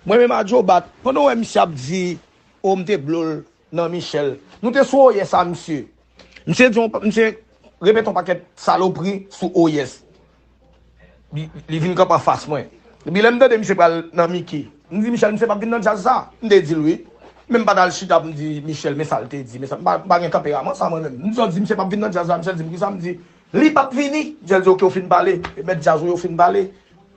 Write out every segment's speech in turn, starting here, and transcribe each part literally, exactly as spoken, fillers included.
Mwen menm a Joe Bat, pandan w wè misye ap di, o, m te blo l nan Michel. Nou te sou O Y S a misye. Misye di yon, misye repete yon pakèt salopri sou O Y S. Li, li vin kanpe anfas mwen. Epi lè m tande misye pral nan Mickey, m di, Michel, misye p ap vin nan djaz sa. M te di l wi. Men m pa t al chita pou m di Michel, men sa l te di, men sa, m pa, m pa gen tanperaman sa mwen menm. M di, di, misye p ap vin nan djaz la, Michel di m, kisa m di? Li p ap vini. Michel di, oke, ou fin pale. E mèt djaz ou yo fin pale.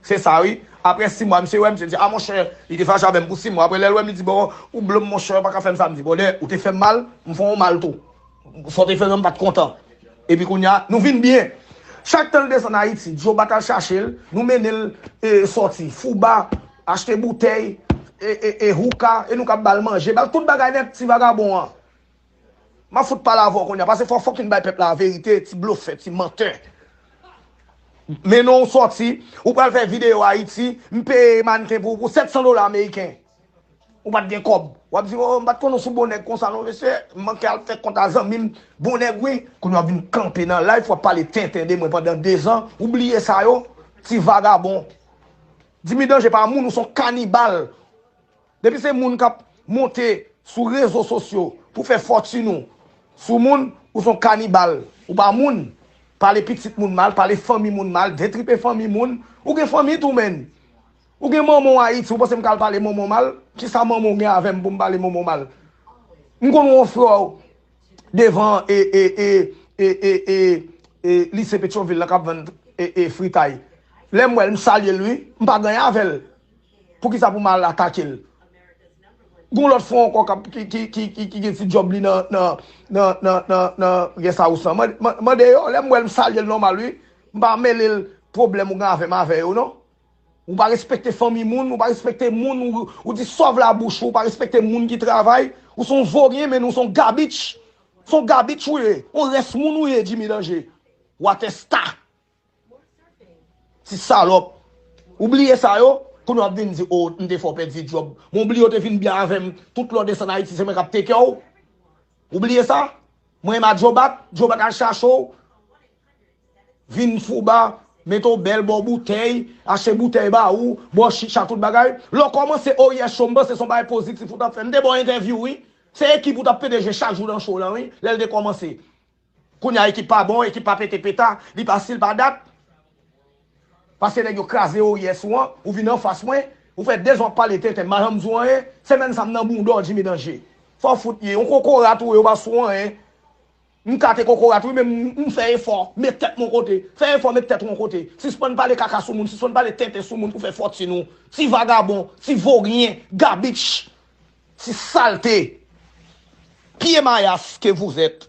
Se sa wi. Apre sis mwa, misye wè, misye di, a monchè, li te fache avè m pou sis mwa. Apre lè l wè m, li di, bon, ou blo m, monchè, ou pa ka fè m sa. M di, brother, ou te fè m mal, m fè w mal tou. Sa w te fè m, m pa t kontan. Epi kounye a, nou vin byen. Chak tan l desann Ayiti, Joe Bat al chache l, nou mennen l e, sòti, Fouba, achte boutèy, e, e, e houka, e nou k ap ba l manje, ba l tout bagay nèt, ti vagabon an. M ap fout pale avè w kounye a, paske fò w fucking bay pèp la verite, ti blofè, ti mantè. Mennen w sòti, ou pral fè videyo Ayiti, m peye mannken pou ou pou sèt san dola ameriken. Ou pa t gen kòb. W ap di, o, m pa t konnen w se bon nèg konsa non, mesye. M manke al fè kont a zanmi m, bon nèg wi. Kounye a w ap vin kanpe nan live, w ap pale tenten de mwen pandan dezan. Ou bliye sa yo, ti vagabon. Jimmy Danje pa moun, ou se yon kanibal. Depi se moun k ap monte sou rezo sosyo pou fè fòtin ou sou moun, ou se yon kanibal. Ou pa moun. Pale pitit moun mal, pale fanmi moun mal, detripe fanmi moun. Ou gen fanmi tou, menn. Ou gen manman w Ayiti, ou panse m ka al pale manman w mal? Kisa manman w gen avè m pou m pale manman w mal? M konn wè yon frè w devan e, e, e, e, e, e, e lise Petyonvil la k ap vann e, e, fritay. Lè m wè l, m salye l wi, m pa gen anyen avè l. Poukisa pou m al atake l? Gon lòt frè ankò k ap, ki, ki, ki, ki, ki gen ti djòb li nan, nan, nan, nan, nan, nan guest house lan. Man-, man-, mande yo, lè m wè l, m salye l nòmal wi. M pa mele l pwoblèm ou gen avè m avè yo non. Ou pa respekte fanmi moun, ou pa respekte moun, ou, ou di sòv la bouch ou, ou pa respekte moun ki travay. Ou se yon voryen, men ou se yon gabich. Se yon gabich ou ye, yon rès moun ou ye, Jimmy Danje. Watèsta. Ti salòp. Ou bliye sa yo, kounye w ap vin di, o, m te fè w pèdi djòb. Men w bliye w te vin byen avè m, tout lè w desann Ayiti, se mwen k ap teke w. Ou bliye sa? Mwen menm a Joe Bat, Joe Bat al chache w. Vin Fouba, mete w bèl, ba w boutèy, achte boutèy ba ou, ba w chicha, tout bagay. Lè w kòmanse O Y S Show, m panse se yon bagay pozitif ou t ap fè. M te ba w entèvyou, wi. Se ekip ou t ap pete jwe chak jou nan show lan, wi, lè l te kòmanse. Kounye a, ekip pa bon, ekip pa pete peta, li pa stil pa dat. Paske nèg yo kraze O Y S ou an, ou vin anfas mwen, ou fè dezan w ap pale tenten, m pa janm di w anyen, semèn sa m nan bounda w, Jimmy Danje. Sa w fout ye, yon kokorat ou ye, ou pa sou anyen. M kate kokorat wi, men m, m fè efò, met tèt mwen kote. Fè efò, met tèt mwen kote. Sispann pale kaka sou moun, sispann pale tenten sou moun pou fè fòtin ou. Ti vagabon, ti voryen, gabich, ti salte. Pye mayas ke vous êtes.